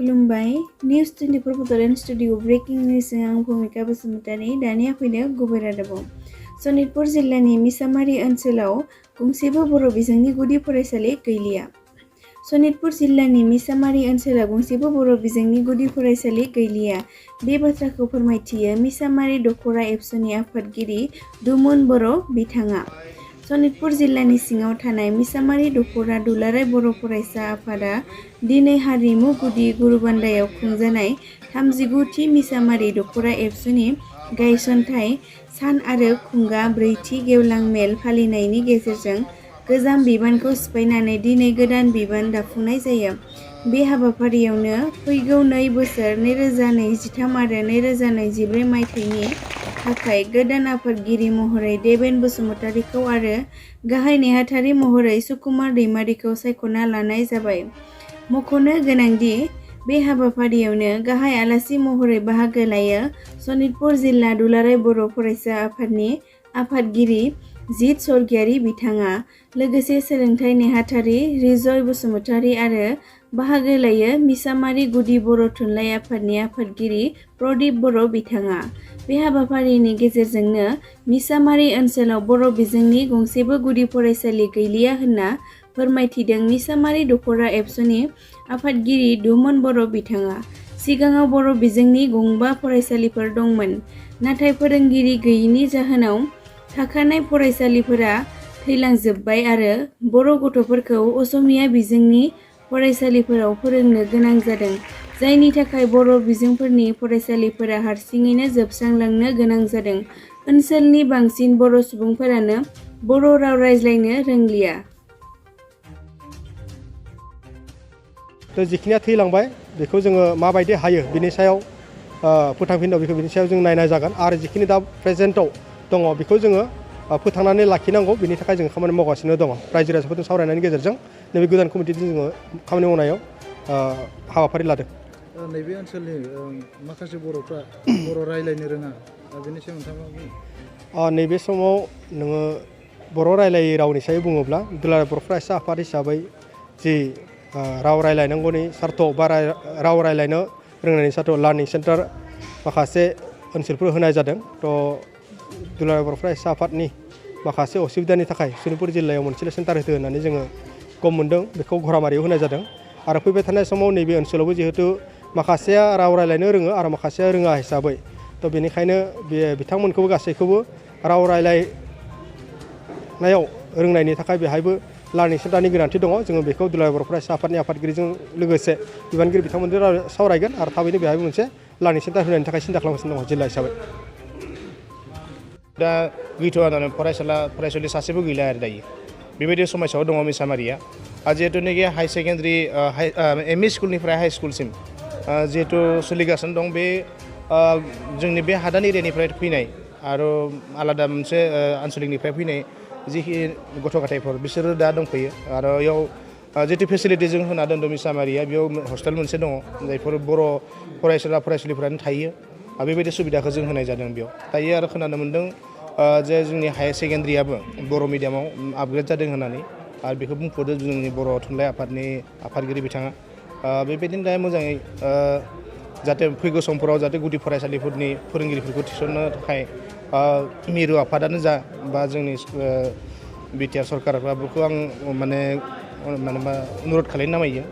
खुलुमबाय news 24 Bodoland studio breaking निउसजों आं भूमिका बसुमतारी दानिया फैदों गुबै रादाबाव। सनितपुर जिल्लानि मिसामारि ओनसोलाव गंसेबो बर' बिजोंनि गुदि फरायसालि गैलिया। सनितपुर जिल्लानि मिसामारि ओनसोलाव गंसेबो बर' बिजोंनि गुदि फरायसालि गैलिया। बे बाथ्राखौ फोरमायथियो मिसामारि दख'रा एबसुनि आफादगिरि दुमन बर' बिथाङा। सनितपुर जिल्लानि सिङाव थानाय मिसामारि दख'रा दुलाराय बर' फरायसा आफादा दिनै हारिमु गुदि गुरुबान्दायाव खुंजानाय 39थि मिसामारि दख'रा एबसुनि गायसनथाइ सान आरो खुंगा 4थि गेवलां मेल फालिनायनि गेजेरजों गोजाम बिबानखौ सिफायनानै दिनै गोदान बिबान दाफुंनाय जायो। बे हाबाफारियावनो फैगौ 2 बोसोर 2023 आरो 2024 मायथाइनि थाखाय गोदान आफादगिरि महरै देबेन बसुमतारीखौ आरो गाहाय नेहाथारि महरै सुकुमार दैमारीखौ सायख'ना लानाय जाबाय। मख'नो गोनांदि बे हाबाफारियावनो गाहाय आलासि महरै बाहागो लायो सनितपुर जिल्ला दुलाराय बर' फरायसा आफादनि आफादगिरि जित स्वर्गियारी बिथाङा लोगोसे सोलोंथाइ नेहाथारि रिजय बसुमतारी आरो बाहागो लायो मिसामारि गुदि बर' थुनलाइ आफादनि आफादगिरि प्रदीप बर' बिथाङा। बे हाबाफारिनि गेजेरजोंनो मिसामारि ओनसोलाव बर' बिजोंनि गंसेबो गुदि फरायसालि गैलिया होनना फोरमायथिदों मिसामारि दख'रा एबसुनि आफादगिरि दुमन बर' बिथाङा। सिगाङाव बर' बिजोंनि 5 फरायसालिफोर दंमोन, नाथाय फोरोंगिरि गैयिनि जाहोनाव थाखानाय फरायसालिफोरा थैलांजोबबाय आरो बर' गथ'फोरखौ असमिया बिजोंनि फरायसालिफोराव फोरोंनो गोनां जादों, जायनि थाखाय बर' बिजोंफोरनि फरायसालिफोरा हारसिङैनो जोबस्रांलांनो गोनां जादों। ओनसोलनि बांसिन बर' सुबुंफोरानो बर' राव रायज्लायनो रोंलिया। जिखिनिया थैलांबाय बेखौ जोङो माबायदि हायो बिनि सायाव फोथांफिननो बेखौ बिनि सायाव जों नायनाय जागोन आरो जिखिनि दा प्रेजेन्टआव दङ बेखौ जोङो फोथांनानै लाखिनांगौ बिनि थाखाय जों खामानि मावगासिनो दङ। रायजो राजाफोरजों सावरायनायनि गेजेरजों नैबे गोदान कमिटिजों जोङो खामानि मावनायाव हाबाफारि लादों। नैबे ओनसोलनि माखासे बर'फ्रा बर' रायज्लायनो रोङा बेनि सायाव नोंथाङा बुङो। नैबे समाव नोङो बर' रायलायै रावनि सायाव बुङोब्ला दुलाराय बर' फरायसा आफाद हिसाबै जि राव रायलायनांगौनि सार्थ बा राव रायलायनो रोंनायनि सार्थ लार्निं सेन्टार माखासे ओनसोलफोर होनाय जादों। दुलाराय बर' फरायसा आफादनि माखासे असुबिदानि थाखाय सनितपुर जिल्लायाव मोनसे सेन्टार होदो होननानै जोङो गम मोन्दों, बेखौ घरामारियाव होनाय जादों। आरो फैबाय थानाय समाव नैबे ओनसोलावबो जिहेतु माखासेया राव रायलायनो रोङो आरो माखासेया रोङा हिसाबै बेनिखायनो बे बिथांमोनखौबो गासैखौबो राव रायलायनायाव रोंनायनि थाखाय बेहायबो लार्निं सेन्टारनि गोनांथि दङ। जोङो बेखौ दुलाराय बर' फरायसा आफादनि आफादगिरिजों लोगोसे बिबानगिरि बिथांमोनजों सावरायगोन आरो थाबैनो बेहायबो मोनसे लार्निं सेन्टार होनायनि थाखाय सिन्था खालामगासिनो दङ जिल्ला हिसाबै। दा गैथ'आ फरायसालि सासेबो गैला आरो दायो बेबायदि समस्यायाव दङ मिसामारिया। जिहेतुनाखि हाई सेकेन्डारि एम इ स्कुलनिफ्राय हाई स्कुलसिम जिहेतु सोलिगासिनो दं बे जोंनि बे हादान एरियानिफ्राय फैनाय आरो आलादा मोनसे आनसलिकनिफ्राय फैनाय जिखिनि गथ' गथायफोर बिसोरो दा दंफैयो आरो बेयाव जितु फेसिलिटिजों होना दोनदों मिसामारिया बेयाव हस्टेल मोनसे दङ जायफोर बर' फरायसुलिफोरानो थायो। बेबायदि सुबिदाखौ जों होनाय जादों बेयाव। दायो आरो खोनानो मोन्दों जे जोंनि हायार सेकेन्डारियाबो बर' मिडियामाव आपग्रेड जादों होननानै आरो बेखौ बुंफोरदों जोंनि बर' थुनलाइ आफादनि आफादगिरि बिथाङा। बेबायदिनो दा मोजाङै जाहाथे फैगौ समफोराव जाहाथे गुदि फरायसालिफोरनि फोरोंगिरिफोरखौ थिसननो थाखाय मिरु आफादानो जा बा जोंनि बिटिआर सरकारफोरखौ आं माने अनुरद खालामनो नामायो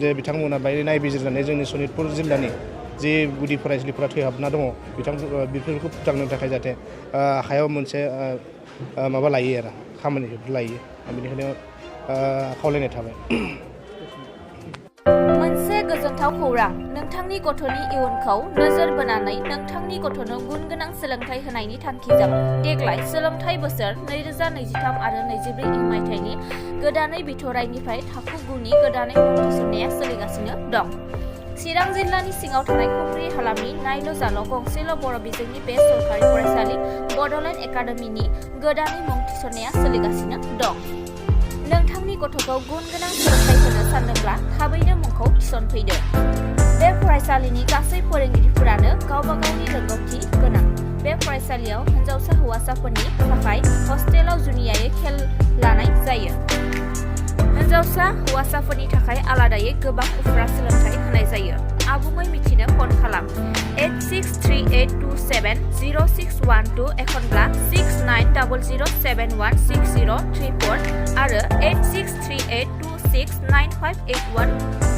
जे बिथांमोना बायदि नायबिजिरनानै जोंनि सनितपुर जिल्लानि जि गुदि फरायसालिफोरा थैहाबना दङ बेफोरखौ फोथांनो थाखाय जाहाथे आखायाव मोनसे माबा लायो आरो खामानिफोर लायो बेनिखायनो खावलायनाय थाबाय। मोनसे गोजोनथाव खौरां, नोंथांनि गथ'नि इयुनखौ नोजोर बोनानै नोंथांनि गथ'नो गुन गोनां सोलोंथाइ होनायनि थांखिजों देग्लाय सोलोंथाइ बोसोर 2023 आरो 2024 मायथाइनि गोदानै बिथराइनिफ्राय थाखो 9नि गोदानै मुं थिसननाया सोलिगासिनो दं। चिरां जिल्लानि सिङाव थानाय खुंग्रि हालामनि नायल' जाल' गंसेल' बर' बिजोंनि बे सरकारि फरायसालि बड'लेण्ड एकाडेमिनि गोदानै मुं थिसननाया सोलिगासिनो दं। नोंथांनि गथ'खौ गुन गोनां सोलोंथाइ होनो सानदोंब्ला थाबैनो मुंखौ थिसनफैदो। बे फरायसालिनि गासै फोरोंगिरिफोरानो गावबा गावनि रोंगौथि गोनां। बे फरायसालियाव हिन्जावसा हौवासाफोरनि थाखाय हस्टेलाव जुनियायै खेल लानाय जायो। हिन्जावसा हौवासाफोरनि थाखाय आलादायै गोबां उफ्रा सोलोंथाइ होनाय जायो। 0612 एखनब्ला 6900716034 आरो 8638269581